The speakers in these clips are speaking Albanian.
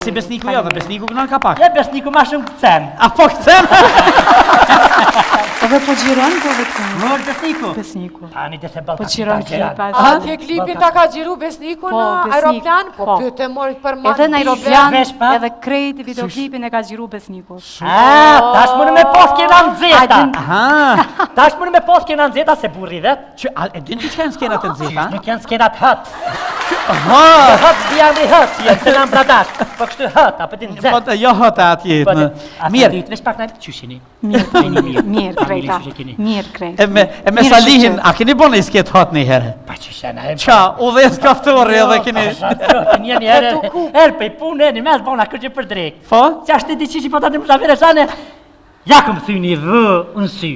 Si Besniku jo, dhe Besniku kënon ka pak. Ja, Besniku ma shumë këcen. A po këcen? Edhe po xhiron, po dhe këcen. Më është Besniku? Besniku. Tani dhe se Po xhiron klipa. A atje klipin ta ka xhiru Besniku po, në aeroplan? Po, po. pyete mori për Maldive. Edhe në aeroplan, edhe krejt videoklipin e ka xhiru Besniku. A, tash më në me pas kena nxehta. Aha. Tash më në me pas kena nxehta se burri vet. Që, a, e din ti që janë skenat e nxehta? Nuk janë skenat hot. Ha! Hot bia me hot, janë të nam bradash. Po kështu hot, apo ti nxehtë. Po të jo hot e atje. Po, në. Mirë. Mirë. Ditë, veç pak na qyshini. Mirë, Mirë, mirë, krejta. Qysh e keni? Mirë, krejta. E me, e me Mirë, Salihin, shyqyr. a keni bo një skenë hot një herë? Pa qyshe na e. Qa, u dhes kaftori edhe keni... Një një herë, herë pej punë, një mes bona kërgjë për drek. Po? Qa është ti diqi që po ta të mësafire shane, ja këm thy një vë në sy.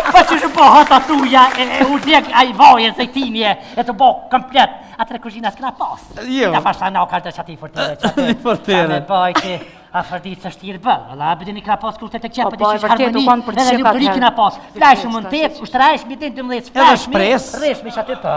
Po që shumë po hata tuja, e, e u djek ai vaje zejtinje, e të bo komplet. Atëre kuzhina s'kena pas. Jo. Ja fasha na ka të qati fortere, qati. Një fortere. Me bajti, Afërditë së shtirë bë, valla, bëdini kena pas kurte të qepë, Po, po, e vërtet, u kanë për edhe të gjitha lumturi atëherë. kena pas. Flajshëm në 8, ushtrajshmi deri në 12, Edhe shpresë. Rreshmi që aty po.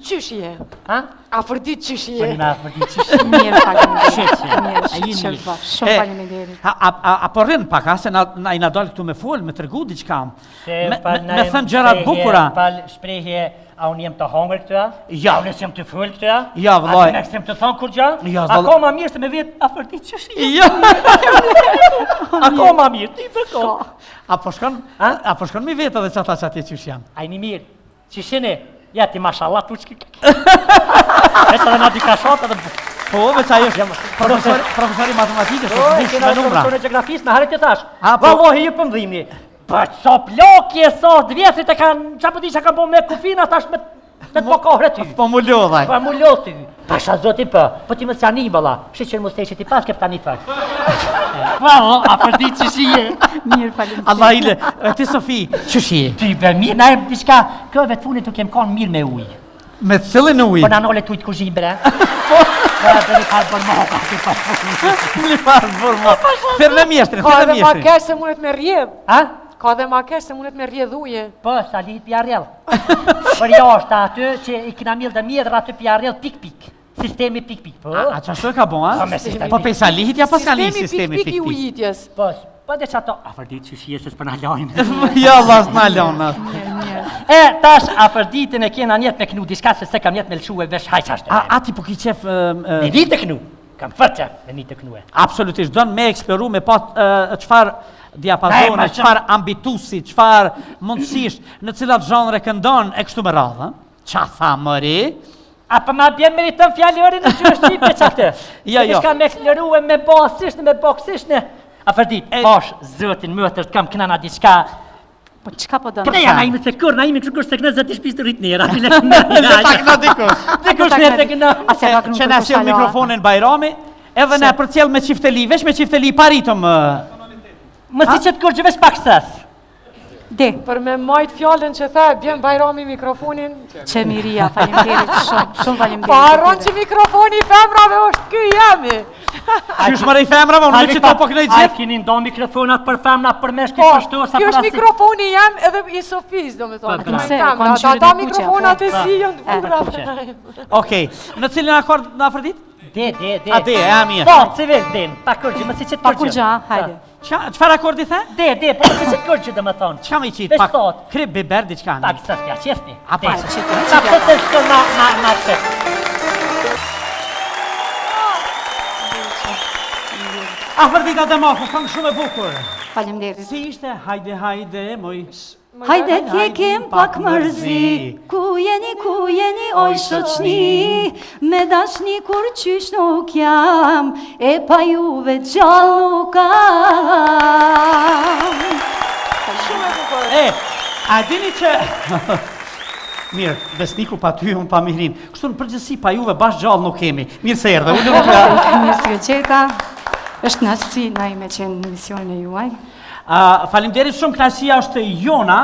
Qysh je? Ha? Afërdit qysh Po je? një me Afërditë qysh je. Mirë, faleminderit. Sheqe. Mirë, A jeni shyqyr, mirë? po, Shumë E, faleminderit. A, a, a, a po rrin pak, a, se na, na i na dalë këtu me fol, me tregu diçka. Se Me, fal me, na me jem thënë gjëra të shprehje, bukura. Fal shprehje, a unë jem të hongër këtë a? Ja. A unë s'jem të fol këtë a? Ja, vëllai. A unë s'jem të thonë kur gjë? Ja, vëllai. Akoma mirë se me vet Afërditë qysh je. Jo. Akoma mirë, ti për kohë. A po shkon, A? a po shkon mi vetë edhe çata çati qysh janë. A jeni mirë? Qysh jeni? Ja ti mashallah tu çki. Veç edhe na dy kashot edhe Po, veç ai është profesor, profesori matematikës, Po, është mbush kena me numra. profesorin e gjeografisë, me harë të thash. A, po. Vallahi ju po m'dhimni. Po sa plakje sa të vjetrit e kanë, çfarë po di çka kanë bo me kufina tash me me të po kohre ty. Po mu lodhaj. Po mu lodh ty. Pasha zoti po, po ti mos janë valla. Shiqer mos të ti pas ke tani fak. Valla, a për di qysh je? Mirë, faleminderit. Allah ile, e ti Sofi, qysh je? Ti be mirë, na e diçka, kjo vetë funit nuk kem kanë mirë me ujë. Me cilin ujë? Po na nole tujt kuzhinë bre. Po. Po e bëri farë bërë më hopa ti pa. Një farë bërë më. Thirr me mjeshtrin, Ka thirr me edhe ma mjeshtrin. keq se mundet me rrjedh. A? Ka edhe ma keq se mundet me rrjedh uje. Po, sa lihet pja rrjedh. Për jashtë aty që i kina mjellë dhe mjedra aty pja rrjedh pik pik. Sistemi pik pik. Po. A, a qashtu e ka bo, a? Po, me sistemi Po pej Salihit ja pas ka një Sistemi sistemi pik pik i pik pik. ujitjes. Po, po dhe që ato, Afërditë që shije se s'për na lajnë. Jo, Allah, s'na lon. as. Mirë, mirë. E, tash Afërditën e kena njet me knu diçka se se kam njet me lëshu e vesh hajq ashtë. A, a ti po ki qef... ë, ë, Me një të knu. Kam fort qef me një të knu e. Absolutisht, don me eksploru, me pa ë, çfarë diapazone, Na e ma çfarë ambitusi, çfarë mundësish, në cilat zhanre këndon, e kështu me radhë. ë? Qa tha mëri? A po ma bjen me ritëm fjalorin në gjuhë shqipe që këtë? Jo, jo. Diçka me eksploru e me bo sishne, me bo sishne. Afërdit, E- pash zotin mëtër, të kam kënana diçka. Po çka po don? Këne ja na ime se kur, na ime kërë kur se këne zëti shpis të rrit nera. Le ta këna dikush. Dikush ne të këna. A s'ja ka kënu Që na kërkush sjell hala? mikrofonin Bajrami, edhe na përcjell me çifteli, veç me çifteli pa ritëm. ë, Më si që të kur që veç pak sës. De, Për me majt fjalën që tha, bjen Bajrami mikrofonin. që miria, faleminderit shumë, shumë faleminderit. Po harron që mikrofoni i femrave është ky jemi. Qysh më rej femrave, unë që to po kënaj A gjithë. keni ndo mikrofonat për femna, për meshki Po, kështu, sa ky për është asi- mikrofoni jem edhe i Sofisë, do me thonë. Po, Këto se, janë ka femrat, ngjyrën Ata e kuqe, mikrofonat po. e zi janë të E, burra. kuqe. Okej, në cilin akord në Afërdit? De, de, de. A, de, e, mirë. Po, civil, den, pa kurgjë, më si që të Pa kurgjë, a, hajde. Qa, çfarë akordi the? De, de, po më si që të kurgjë, do më thonë. Çka më i qit Veç pak? thot. Krip biber diçka. Pak sës pja qefni. A, pa, De. qiti, Sa qiti. po se shko na, na, na qef. Afërdita Demaku, këngë shumë e bukur. Faleminderit. Si ishte? Hajde, hajde, moj. Hajde t'jekim pak mërzi, ku jeni, ku jeni, oj shoqni, me dashni kur qysh nuk jam, e pa juve gjallë nuk kam. Shumë e bukur. E, a dini që... Mirë, Besniku pa ty, unë pa Mihrin. Kështu në përgjithësi pa juve bash gjallë nuk kemi. Mirë se erdhe. Unë nuk Mirë se ju gjeta. Është kënaqësi na i me qenë në emisionin e juaj. Uh, faleminderit shumë kënaqësia është jona,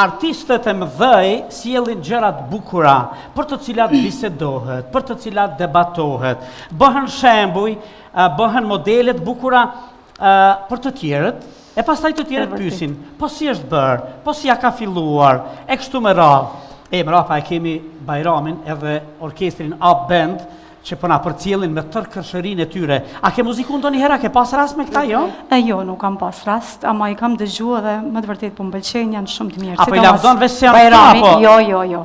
artistët e mëdhej sjellin gjëra të bukura, për të cilat bisedohet, për të cilat debatohet, bëhen shembuj, uh, bëhen modele të bukura uh, për të tjerët, e pastaj të tjerët E vërtet. pyesin, po si është bërë, po si ja ka filluar, e kështu me radhë. E mrapa e kemi Bajramin edhe orkestrin A Band. që po na përcjellin me tërë kërshërinë e tyre. A ke muziku ndonjëherë, a ke pas rast me këta, jo? E jo, nuk kam pas rast, ama i kam dëgju edhe me të vërtetë po më pëlqejnë, janë shumë të mirë. Apo i lavdon veç se janë këta, Bajrami, apo? Jo, jo, jo.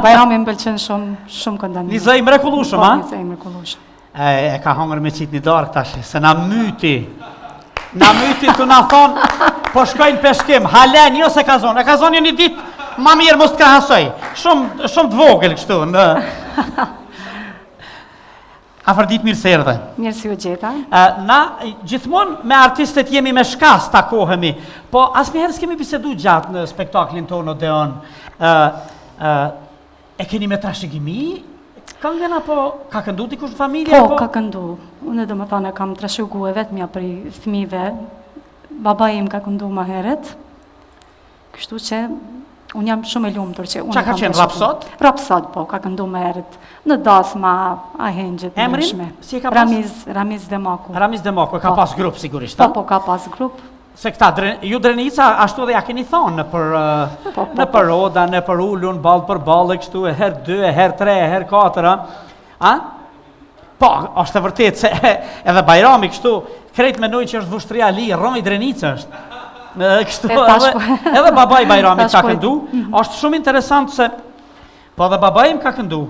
Bajrami më pëlqen shumë, shumë këndon. Një zë i mrekullueshëm, Po, a? një zë i mrekullueshëm. E, e ka hongër me qitë një darkë tash, se na myti. Na myti të na thonë, po shkojnë peshkim, hale një se ka zonë, e ka zonë një ditë, ma mirë mos të krahasoj. Shumë, shumë të vogël kështu, në... Afërdit mirë se erdhe. Mirë se ju gjeta. Na, gjithmonë me artistët jemi me shkas takohemi, po asnjëherë s'kemi bisedu gjatë në spektaklin tonë Odeon. Ë, ë, e keni me trashëgimi këngën apo ka këndu dikush në familje Po, apo? ka këndu. Unë do më thënë e kam trashëgu e vetmja prej fëmijëve. Baba im ka këndu ma herët. Kështu që unë jam shumë e lumtur që unë Qa ka kam qenë, trashëgu. rapsod? Rapsod, po, ka këndu më herët. Në dasma, ahengje të Emrin? ndryshme. Si e ka pas? Ramiz, Ramiz Demaku. Ramiz Demaku e ka Po. pas grup sigurisht, Po, a? po, ka pas grup. Se këta, dre, ju Drenica, ashtu edhe ja keni thonë në për, Po, po, në për roda, në për ulun, ball për ballë, kështu, e herë dy, e herë tre, e herë katër, a? A? Po, është e vërtetë se edhe Bajrami kështu, krejt menoj që është Vushtrri Ali, Rroj Drenica është. Në, kështu, E, tash edhe, po- edhe babai Bajramit tash ka po e- këndu, është shumë interesant se, po edhe babai im ka këndu.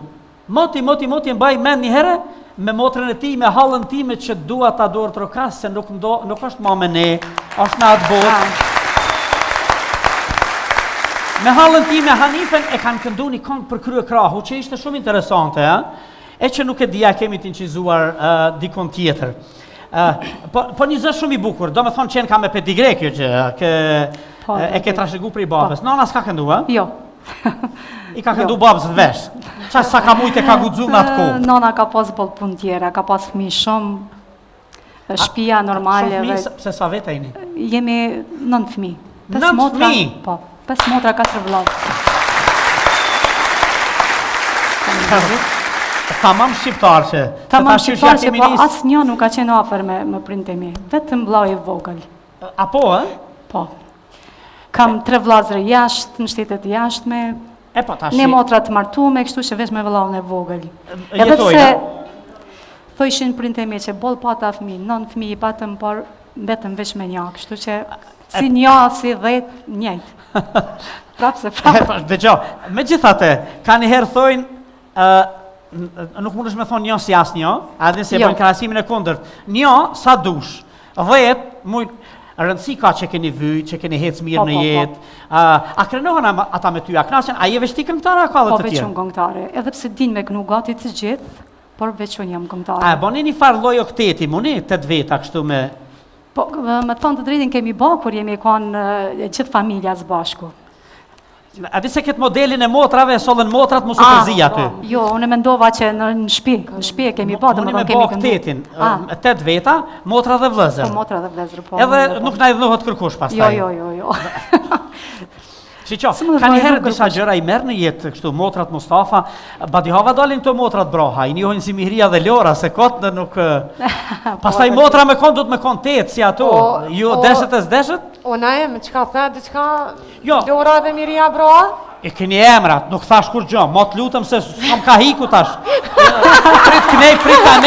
Moti, moti, moti, e mbaj mend një herë me motrën e tij, me hallën time që dua ta dorë trokas se nuk ndo, nuk është ma me ne, është në atë botë. Me hallën time Hanifen e kanë këndu një këngë për krye krahu që ishte shumë interesante, ë? E që nuk e dia kemi të incizuar uh, dikon tjetër. Uh, po, po një zë shumë i bukur, do me thonë qenë ka me pedigre kjo gjë, ë, ke, Po, e ke vërtet. trashëgu prej babës. Nana s'ka këndu, ë? Jo. I ka këndu babës në vesh. Qa sa ka mujtë e ka guxu në atë kohë. Nona ka pas boll punë tjera, ka pas fëmijë shumë, shtëpia normale Shumë fëmijë, dhe se- pse sa veta jeni? jemi nënt fëmijë. Pesë Nënt motra, fëmijë? Po, pesë motra, katër vëllezër. Tamam shqiptar që. se Tamam tash qysh ja shqiptar që kemi po nis- asnjë nuk ka qenë afër me me prindët e mi, vetëm vëllai i vogël. Apo, ë? Po. Kam tre vëllezër jashtë, në shtetet e jashtme, E po tash. ne motra të martume, kështu që veç me vëllaun e vogël. Edhe jetojnë, pse a? thojshin prindët e mi që boll pata fëmijë, nën fëmijë i patëm, por mbetëm veç me një, kështu që si një, si 10, njëjtë. Prapë se E, prapë. po, dëgjoj, megjithatë, ka një herë thojnë, ë n- nuk mundesh me thonë një si asnjë, a din se e Jo. bëjnë krahasimin e kundërt. Një sa dush, 10 mujt rëndësi ka që keni vyj, që keni hec mirë Po, në po, po. jetë. A, a krenohen ama- ata me ty, a kënaqen? A je veç ti këngëtare a ka edhe Po të veç tjerë? unë këngëtare, edhe pse din me kënu gati të gjithë, por veç unë jam këngëtare. A e bëni një farë lloj okteti, muni, tetë veta kështu me Po, me thonë të drejtin kemi bë kur jemi kanë e, gjithë familja së bashku. A di se këtë modelin e motrave e sollën motrat mos u Ah, përzi aty. Jo, unë mendova që në, në shtëpi, në shtëpi e kemi bë, Muni domethënë me kemi bë këndu. oktetin, Ah, ë, tetë veta, motra dhe vëllezër. po motra dhe vëllezër, po. Edhe po. nuk na idhnohet kërkush pastaj. Jo, jo, jo, jo. Shiqo, Si më ka një dhoj herë nuk disa kërkush. gjëra i merr në jetë kështu, motrat Mustafa, Badihava dalin këto motrat Braha, i njohin si Mihria dhe Lora, se kot në nuk... ë, Pastaj Po, motra me kon, do të me kon tetë, si ato, Po, ju po. deshët e s'deshët, O na e, me qka the, diçka, Jo. Lora dhe Miria Broa? e keni emrat, nuk thash kur gjë, mo të lutem se s'kam ka hiku tash. Prit knej, prit anej.